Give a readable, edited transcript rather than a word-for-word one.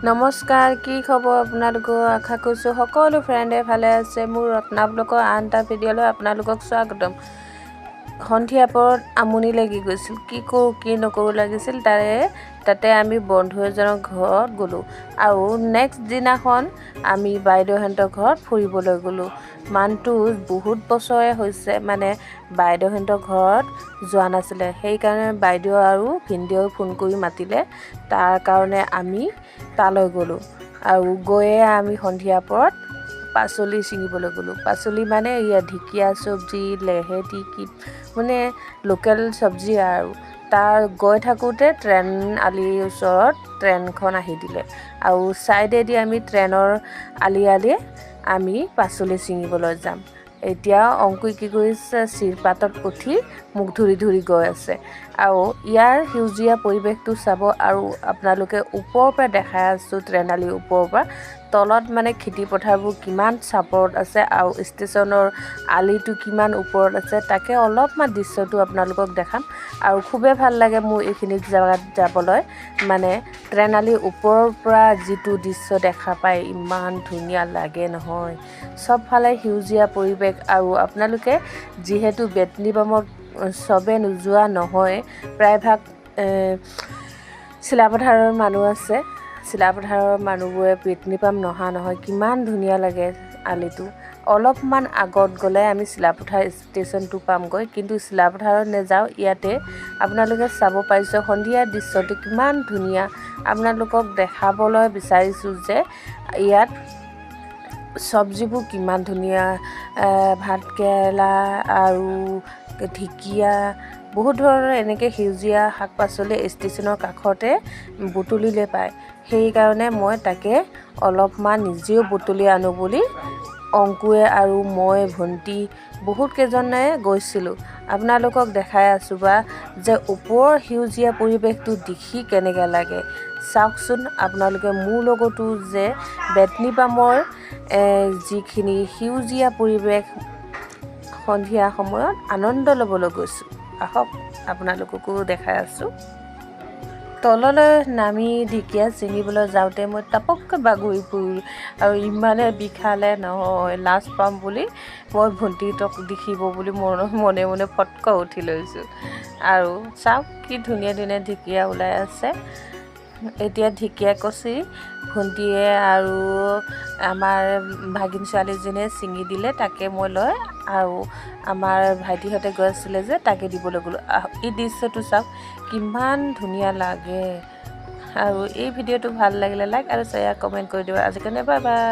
নমস্কাৰ, কি খবৰ আপোনালোকৰ? আশা কৰিছোঁ সকলো ফ্ৰেণ্ডে ভালে আছে। মোৰ ৰত্না ব্লগৰ আন এটা ভিডিঅ'লৈ আপোনালোকক স্বাগতম। সন্ধিয়া পৰত আমনি লাগি গৈছিল, কি কৰোঁ কি নকৰোঁ লাগিছিল। তাতে আমি বন্ধু এজনৰ ঘৰত গ'লোঁ আৰু নেক্সট দিনাখন আমি বাইদেউহঁতৰ ঘৰত ফুৰিবলৈ গ'লোঁ। মানুহটো বহুত বছৰে হৈছে মানে বাইদেউহঁতৰ ঘৰত যোৱা নাছিলে। সেইকাৰণে বাইদেউ আৰু ভিনদেউ ফোন কৰি মাতিলে, তাৰ কাৰণে আমি তালৈ গ'লোঁ। আৰু গৈয়ে আমি সন্ধিয়া পৰত পাচলি ছিঙিবলৈ গ'লোঁ। পাচলি মানে ইয়াত ঢেকীয়া চব্জি, লেহেতি, কি মানে লোকেল চব্জি। আৰু তাৰ গৈ থাকোঁতে ট্ৰেইন আলিৰ ওচৰত ট্ৰেইনখন আহি দিলে আৰু ছাইডেদি আমি ট্ৰেইনৰ আলি আলিয়ে আমি পাচলি ছিঙিবলৈ যাম। এতিয়া অংকুই কি কৰিছে? চিৰপাতত উঠি মোক ধৰি ধৰি গৈ আছে। আৰু ইয়াৰ সেউজীয়া পৰিৱেশটো চাব আৰু আপোনালোকে। ওপৰৰ পৰা দেখাই আছোঁ, ট্ৰেইন আলিৰ ওপৰৰ পৰা তলত মানে খেতি পথাৰবোৰ কিমান চাপৰত আছে আৰু ষ্টেচনৰ আলিটো কিমান ওপৰত আছে, তাকে অলপমান দৃশ্যটো আপোনালোকক দেখাম। আৰু খুবেই ভাল লাগে মোৰ এইখিনি জেগাত যাবলৈ। মানে ট্ৰেইন আলিৰ ওপৰৰ পৰা যিটো দৃশ্য দেখা পায়, ইমান ধুনীয়া লাগে নহয়। চবফালে সেউজীয়া পৰিৱেশ। আৰু আপোনালোকে যিহেতু বেতনি বামত চবে নোযোৱা নহয়, প্ৰায়ভাগ চিলাপথাৰৰ মানুহ আছে। চিলাপথাৰৰ মানুহবোৰে বেতনি পাম নহা নহয়। কিমান ধুনীয়া লাগে আলিটো। অলপমান আগত গ'লে আমি চিলাপথাৰ ষ্টেচনটো পামগৈ, কিন্তু চিলাপথাৰত নেযাওঁ। ইয়াতে আপোনালোকে চাব পাৰিছে সন্ধিয়াৰ দৃশ্যটো কিমান ধুনীয়া। আপোনালোকক দেখাবলৈ বিচাৰিছোঁ যে ইয়াত চব্জিবোৰ কিমান ধুনীয়া। ভাতকেৰেলা আৰু ঢেকীয়া, বহুত ধৰণৰ এনেকৈ সেউজীয়া শাক পাচলি ষ্টেচনৰ কাষতে বুটলিলে পায়। সেইকাৰণে মই তাকে অলপমান নিজেও বুটলি আনো বুলি অংকুৱে আৰু মই, ভণ্টি, বহুত কেইজনে গৈছিলোঁ। আপোনালোকক দেখাই আছোঁ বা যে ওপৰৰ সেউজীয়া পৰিৱেশটো দেখি কেনেকৈ লাগে। চাওকচোন আপোনালোকে মোৰ লগতো যে বেতনি পামৰ যিখিনি সেউজীয়া পৰিৱেশ, সন্ধিয়া সময়ত আনন্দ ল'বলৈ গৈছোঁ। আহক, আপোনালোককো দেখাই আছোঁ। তললৈ নামি ঢেকীয়া ছিঙিবলৈ যাওঁতে মই টাপককৈ বাগৰি পৰিলোঁ আৰু ইমানে বিষালে নহয়। লাজ পাম বুলি মই ভণ্টিহঁতক দেখিব বুলি মনে মনে ফটকৈ উঠি লৈছোঁ। আৰু চাওক কি ধুনীয়া ধুনীয়া ঢেকীয়া ওলাই আছে। এতিয়া ঢেকীয়া কচি ভণ্টিয়ে আৰু আমাৰ ভাগিন ছোৱালীজনীয়ে ছিঙি দিলে। তাকে মই লৈ আৰু আমাৰ ভাইটিহঁতে গৈ আছিলে যে তাকে দিবলৈ গ'লোঁ। এই দৃশ্যটো চাওক, কিমান ধুনীয়া লাগে। আৰু এই ভিডিঅ'টো ভাল লাগিলে লাইক আৰু শ্বেয়াৰ, কমেণ্ট কৰি দিব। আজিৰ কাৰণে বাই বাই।